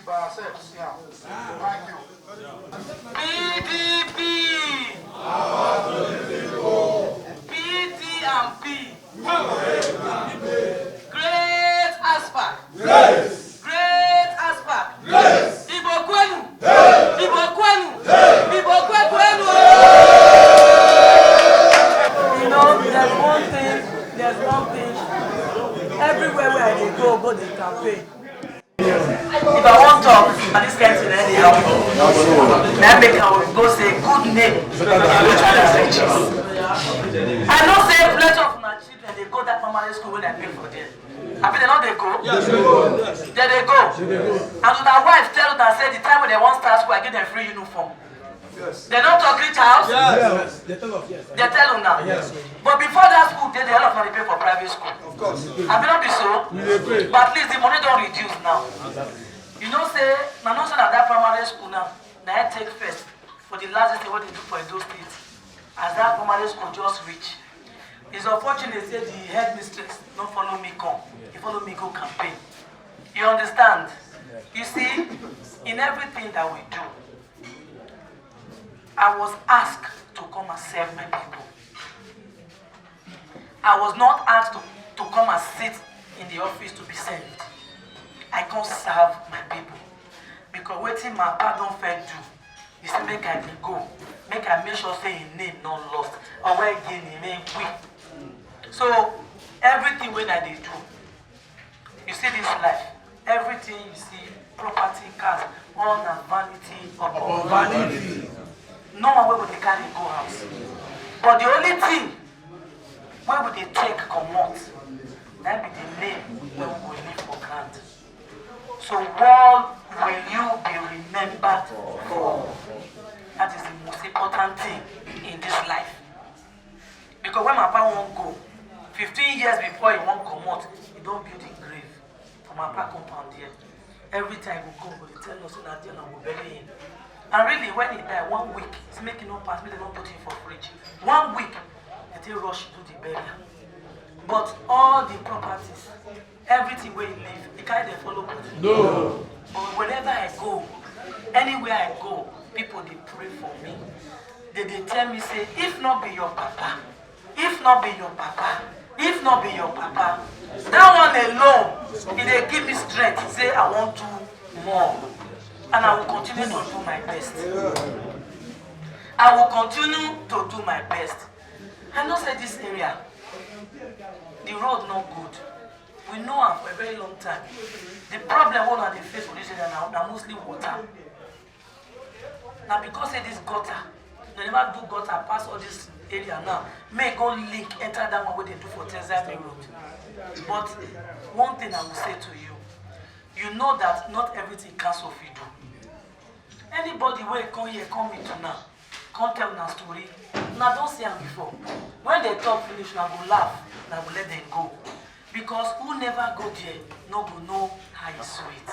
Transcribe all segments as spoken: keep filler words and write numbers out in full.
By ourselves, yeah. Thank you. P D P. P D and P. Great Aspa. Great Aspa. Igbo kwenu. Igbo kwenu. Igbo kwenu. You know, there's one thing, there's one thing. Everywhere where I dey go, go the campaign. If I wan talk, na this kind thing na dey happen. Na make I go say good name. I know say plenty of my children dey go that primary school wey I pay for there. Abi they no dey go? They dey go. And una wife tell una say the time wey they wan start school, I give them free uniform. They no talk reach house. Yes. They tell us, yes. They tell una. Yes. But before that school, they, they all of them dey pay for private school. Of course. Abi no be so? But at least the money don reduce now. You know say, na no say na that primary school now, na I take first for the last thing wey they do for Edo State. As that primary school just reach, it's unfortunate say the headmistress no follow me come. He follow me go campaign. You understand? You see, in everything that we do, I was asked to come and serve my people. I was not asked to, to come and sit in the office to be served. I come serve my people. Because wetin my papa don first do, he say make I dey go, make I make sure say him name no lost. Or where again he name we. So everything wey I dey do, you see this life, everything you see, property, cars, all na vanity upon vanity. No one wey go dey carry go house. But the only thing wey we dey take comot, na be the name wey we go leave for ground. So what will you be remembered for? That is the most important thing in this life. Because when my papa wan go, fifteen years before he wan comot, he don build him grave for my papa compound there. Every time he go come, he go dey tell us say na there una go bury him. And really, when he die, one week, say make e no pass, make dem no put him for fridge. One week, they take rush do the burial. But all the properties, everything wey he leave, he carry dem follow body. No. But wherever I go, anywhere I go, people dey pray for me. They dey tell me say, if not be your papa, if not be your papa, if not be your papa, that one alone, e dey give me strength. Say I wan do more, and I will continue to do my best. I will continue to do my best. I know say this area, the road no good. We know am for a very long time. The problem wey una dey face for this area na, na mostly water. Na because say this gutter, they never do gutter pass all this area now. Make e go link enter that one wey they do for Tenzai Road. But one thing I will say to you, you know that not everything council fit do. Anybody wey come here, come meet una, come tell una story, una don see am before. When they talk finish, una go laugh, una go let them go. Because who never go there no go know how e sweet.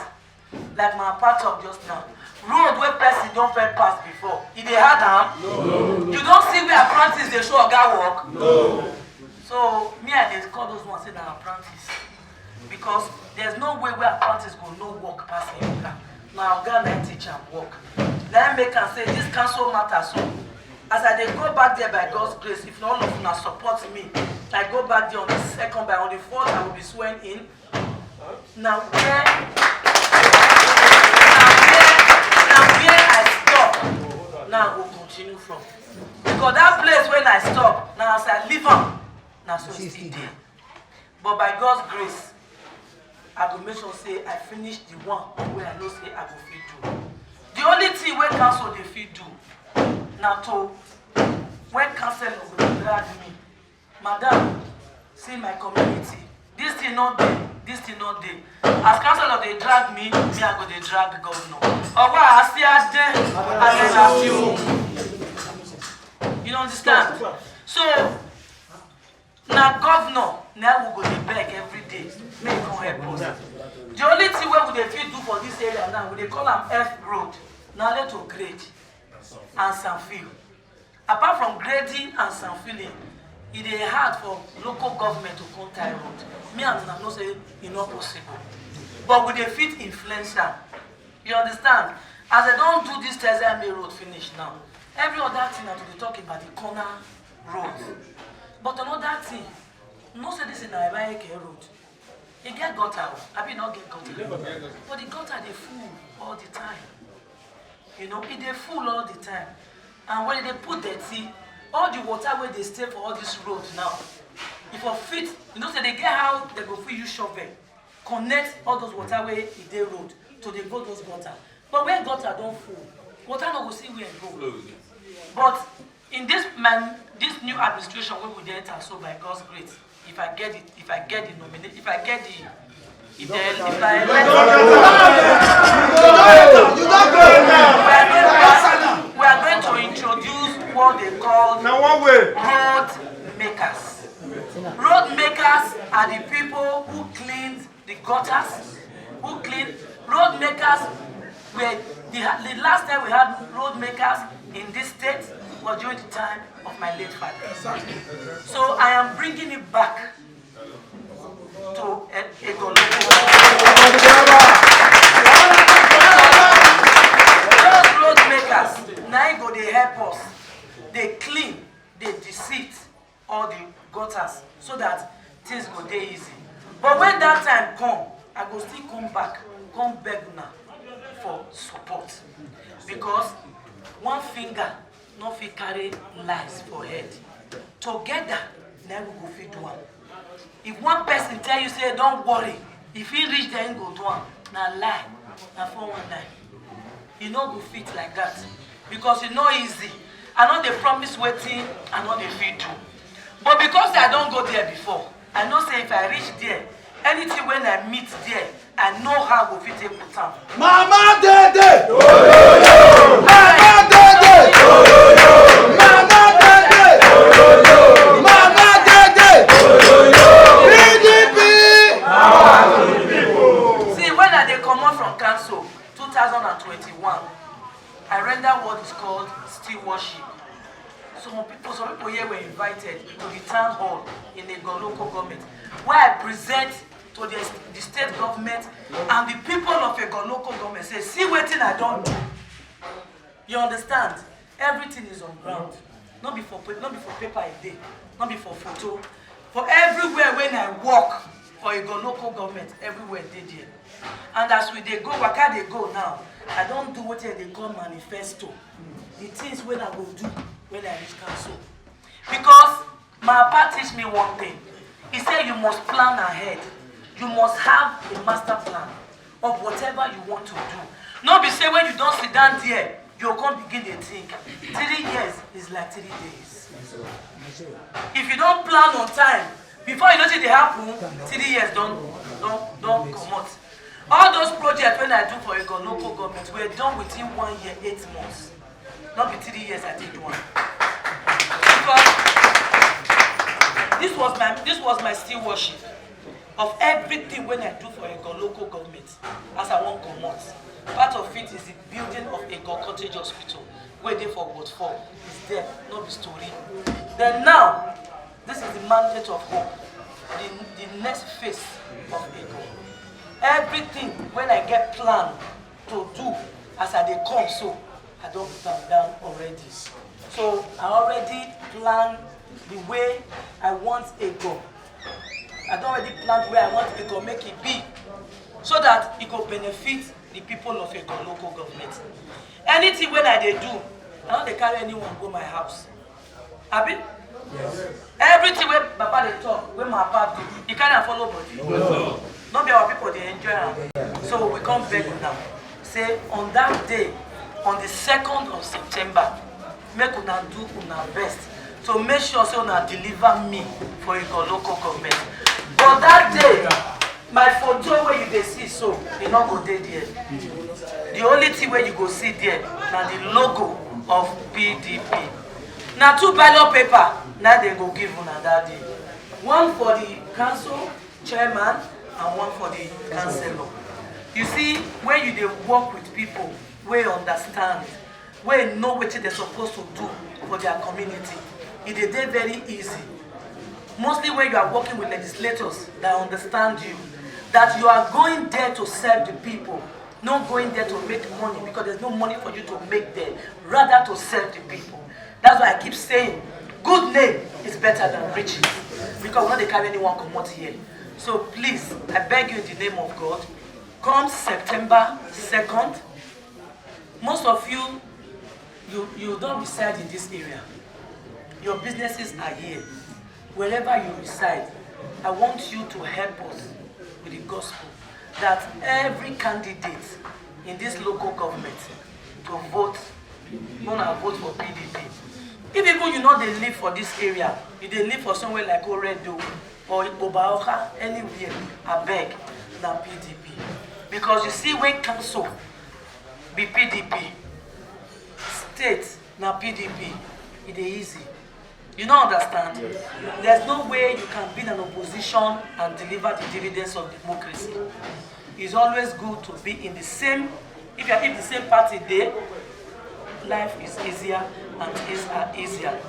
Like my papa talk just now, road wey person don first pass before, e dey hard am? No. You don see where apprentice dey show oga work? No. So me, I dey call those ones say na apprentice. Because there's no way where apprentice go know work pass him oga. Na oga na teach am work. Na im make am say this council matter so, as I dey go back there by God's grace, if not all of una support me, I go back there on the second, by on the fourth, I will be sworn in. Na where, na where, na where I stop, na I go continue from. Because that place wey I stop, na as I leave am, na so e still dey. But by God's grace, I go make sure say I finish the one wey I know say I go fit do. The only thing wey council dey fit do na to, when council go dey drag me, madam, see my community, this thing no dey, this thing no dey. As council dey drag me, me I go dey drag governor. Owa asi ade, ade na few. You understand? So na governor na we go dey beg every day, make e come help us. The only thing wey we dey fit do for this area now, we dey call am F road, na only to grade and some fill. Apart from grading and some filling, e dey hard for local government to come tie road. Me and una know say e no possible. But we dey fit influence am. You understand? As I don do this Tezeme road finish now, every other thing na to dey talk about the corner road. But another thing, you know say this na Abaeke road. E get gutter o, abi e no get gutter? But the gutter dey full all the time. You know, e dey full all the time. And when they put dirty, all the water wey dey stay for all this road now, if you fit, you know say they get how they go fit use shovel connect all those water wey e dey road to dey go those gutter. But when gutter don full, water no go see where e go. But in this man, this new administration wey we dey enter, so by God's grace, if I get it, if I get the nominate, if I get the, if they, if I elect, we are going to, we are going to introduce what they call Now one way. Road makers. Road makers are the people who clean the gutters, who clean. Road makers were the, the last time we had road makers in this state was during the time of my late father. So I am bringing it back to a, a Those road makers, now go they help us. They clean, they deceit all the gutters so that things go dey easy. But when that time come, I go still come back, come beg una for support, because one finger no fit carry lies for head. Together, na we go fit do am. If one person tell you say don't worry, if he reach there, he go do am, na lie, na four one nine. E no go fit like that, because e no easy. I no dey promise wetin I no dey fit do. But because I don go there before, I know say if I reach there, anything wey I meet there, I know how I go fit take put am. Mama Dede! Mama Dede! Mama Dede! Mama Dede! P D P! See, when I dey comot from council, two thousand and twenty-one, I render what is called stewardship. Some people, some people here were invited to the town hall in Egon local government, where I present to the, the state government and the people of Egon local government, say, "See wetin I don do." You understand? Everything is on ground. No be for pa-, no be for paper e dey, no be for photo. For everywhere when I work for Egon local government, everywhere dey there. And as we dey go, waka dey go now, I don do wetin dey call manifesto. The things wey I go do when I reach council. Because my papa teach me one thing. He say you must plan ahead. You must have a master plan of whatever you want to do. No be say when you don sit down there, you come begin dey think. Three years is like three days. If you don plan on time, before you know wetin dey happen, three years don, don, don comot. All those projects wey I do for Egon local government were done within one year, eight months. No be three years I take do am. Because this was my, this was my stewardship of everything wey I do for Egon local government as I wan comot. Part of it is the building of Egon Cottage Hospital wey dey for Ward four. Is there, no be story. Then now, this is the mandate of hope. The, the next phase of Egon. Everything wey I get plan to do as I dey come so, I don put am down already. So I already plan the way I want Egon. I don already plan the way I want Egon make e be, so that e go benefit the people of Egon local government. Anything wey I dey do, I no dey carry anyone go my house. Abi? Everything wey papa dey talk, wey my papa do, e carry am follow body. No be our people dey enjoy am. So we come beg una, say on that day, on the second of September, make una do una best to make sure say una deliver me for Egon local government. But that day, my photo wey you dey see so, e no go dey there. The only thing wey you go see there na the logo of P D P. Na two ballot paper na dem go give una that day. One for the council chairman and one for the councillor. You see, when you dey work with people wey understand, wey know wetin dem suppose to do for their community, e dey dey very easy. Mostly when you are working with legislators that understand you, that you are going there to serve the people, Not going there to make money, because there's no money for you to make there, rather to serve the people. That's why I keep saying, good name is better than riches, because we no dey carry anyone comot here. So please, I beg you in the name of God, come September second, most of you, you you don't reside in this area. Your businesses are here. Wherever you reside, I want you to help us with the gospel, that every candidate in this local government to vote, una vote for P D P. If even you no dey live for this area, you dey live for somewhere like Oredo or Obaoka, anywhere, abeg, na P D P. Because you see, when council be P D P, state na P D P, e dey easy. You no understand? There's no way you can be in an opposition and deliver the dividends of democracy. It's always good to be in the same, if you are, if the same party dey, life is easier and things are easier.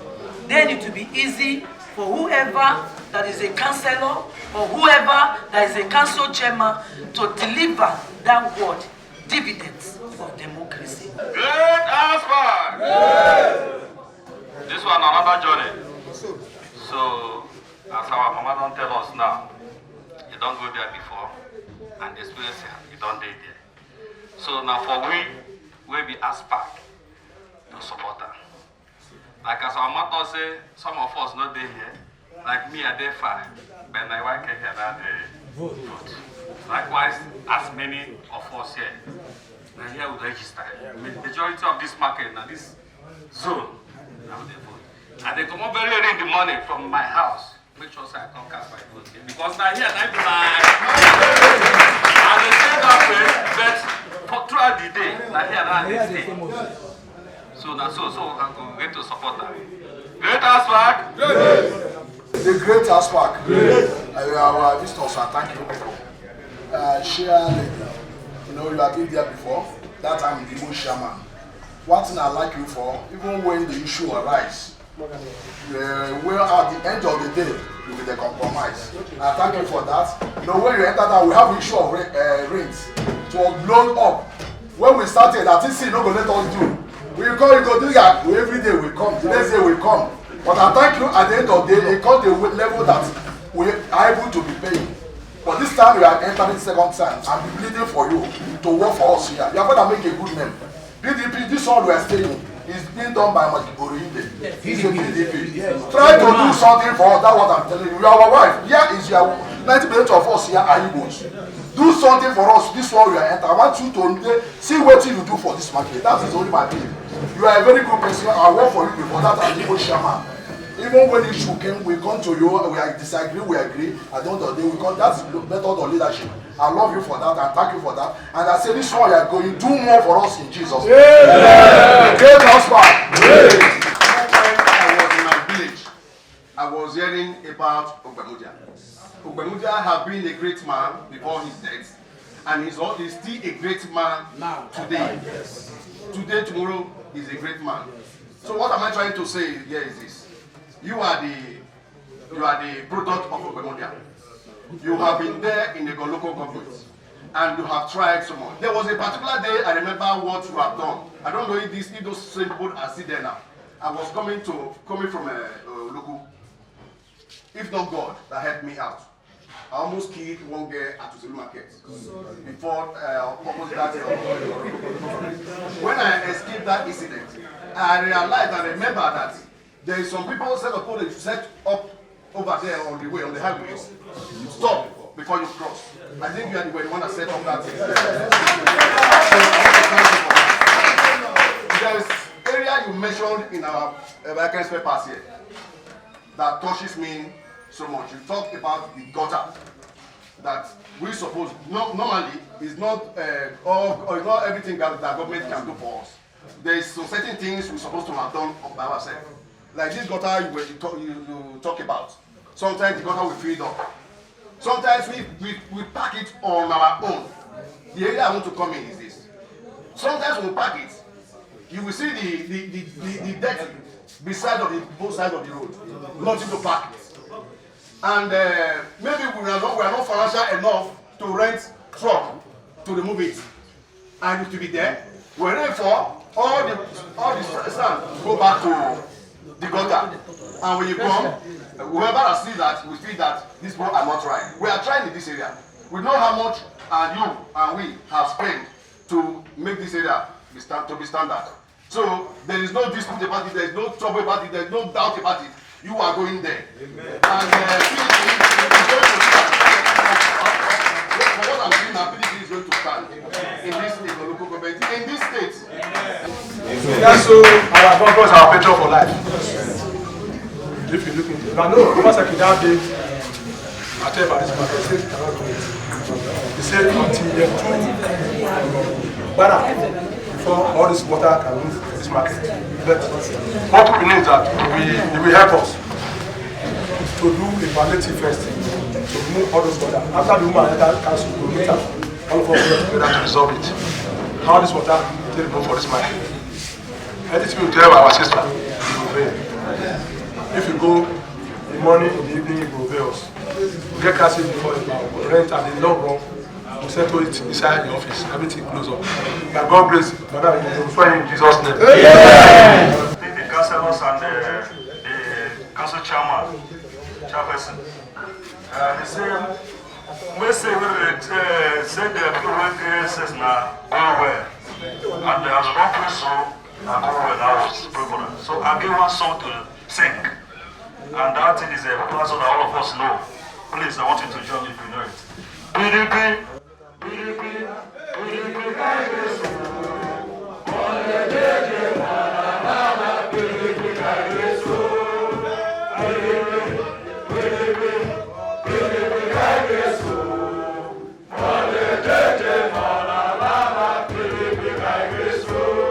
Then it will be easy for whoever that is a councillor or whoever that is a council chairman to deliver that word, dividends of democracy. Great Aspak! This one another journey. So, as our mama don tell us now, you don go there before, and the experience you don dey there. So na for we wey be Aspak to support am. Like as our mama talk say, some of us no dey here. Like me, I dey far, but na why I came here that day vote. Likewise, as many of us here, na here we register. Ma-, majority of this market na this zone na we dey vote. I dey comot very early in the morning from my house. Make sure say I come cast my vote here, because na here na be my, I dey stay that way, but for throughout the day na here na I dey stay. So na so, so I go get to support am. Great Aspak! The great Aspak. Uh, our visitors, I thank you people. Uh, chair lady, you know, you have been there before. That time, the Igbo chairman. One thing I like you for, even when the issue arise, uh, well, at the end of the day, you will dey compromise. I thank you for that. You know, when you enter that, we have issue of re-, uh, rent. It was blown up. When we started, I think say no go let us do. We come, you go do that. We, every day we come. The next day we come. But I thank you, at the end of the day, it come to a level that we are able to be paying. But this time we are entering second time. I'm pleading for you to work for us here. Your father make a good name. P D P, this one we are staying is being done by Maki Orinde. He's a P D P. Try to do something for us. That's what I'm telling you. You are our wife. Here is your ninety percent of us here are Igbos. Do something for us. This one we are entering. I want you to see what you do for this market. That is only my plea. You are a very good person. I work for you before that as Igbo chairman. Even when issue came, we come to you. We are disagree, we agree. At the end of the day, we come. That's the method of leadership. I love you for that and thank you for that. And I say this one you are going, do more for us in Jesus' name. Great Aspak. When I was in my village, I was hearing about Ogbemudia. Ogbemudia have been a great man before his death, and he's al-, he's still a great man now, today. Today, tomorrow, he's a great man. So what am I trying to say here is this. You are the, you are the product of Ogbemudia. You have been there in the local government, and you have tried so much. There was a particular day I remember what you have done. I don't know if this, if those same people are still there now. I was coming to, coming from a, uh, local. If not God that helped me out, I almost killed one girl at Uselu Market before, uh, opposite that. When I escaped that incident, I realized and remember that there is some people set up, set up over there on the way, on the highway. Stop before you cross. I think you are the one that set up that thing. There is area you mentioned in our, uh, vacancy papers here that touches me so much. You talked about the gutter that we suppose, no, normally, is not, uh, all, or is not everything that, that government can do for us. There is some certain things we supposed to have done by ourselves. Like this gutter you were, you talk, you, you talk about. Sometimes the gutter will fill up. Sometimes we, we, we pack it on our own. The area I want to come in is this. Sometimes we pack it, you will see the, the, the, the, the dirt beside of the, both sides of the road. Nothing to pack. And, uh, maybe we are not, we are not financial enough to rent truck to remove it. And it will be there. When rain fall, all the all the sand go back to the gutter. And when you come, whoever has seen that will feel that these people are not trying. We are trying in this area. We know how much and you and we have spent to make this area be stand, to be standard. So there is no dispute about it, there is no trouble about it, there is no doubt about it. You are going there. And uh, P D P is going to stand. For what I'm saying now, P D P is going to stand in this local government, in this state. Yeah, so our government is our patron for life. If you look into it, I know Obaseki that day, I tell about this market, he said he cannot do it. He said until year two, Bara, before all this water can move for this market. But what we need is that we, he will help us to do a palliative first, to remove all those water. After the woman enter council, we meet am. All of us work together to resolve it. How this water take go for this market? Anything we tell our sister, we obey. If you go in the morning, in the evening, you go obey us. We get cash before you rent and the long run. We settle it inside the office. Everything close up. By God grace, madam, you will find in Jesus' name. I think the councillors and the, the council chairman, chairperson, uh, they say, we say we uh, say the people wey dey says na go well, and as one place so na go well now. So I get one song to sing, and that thing is a person that all of us know. Please, I want you to join me if you know it. P D P.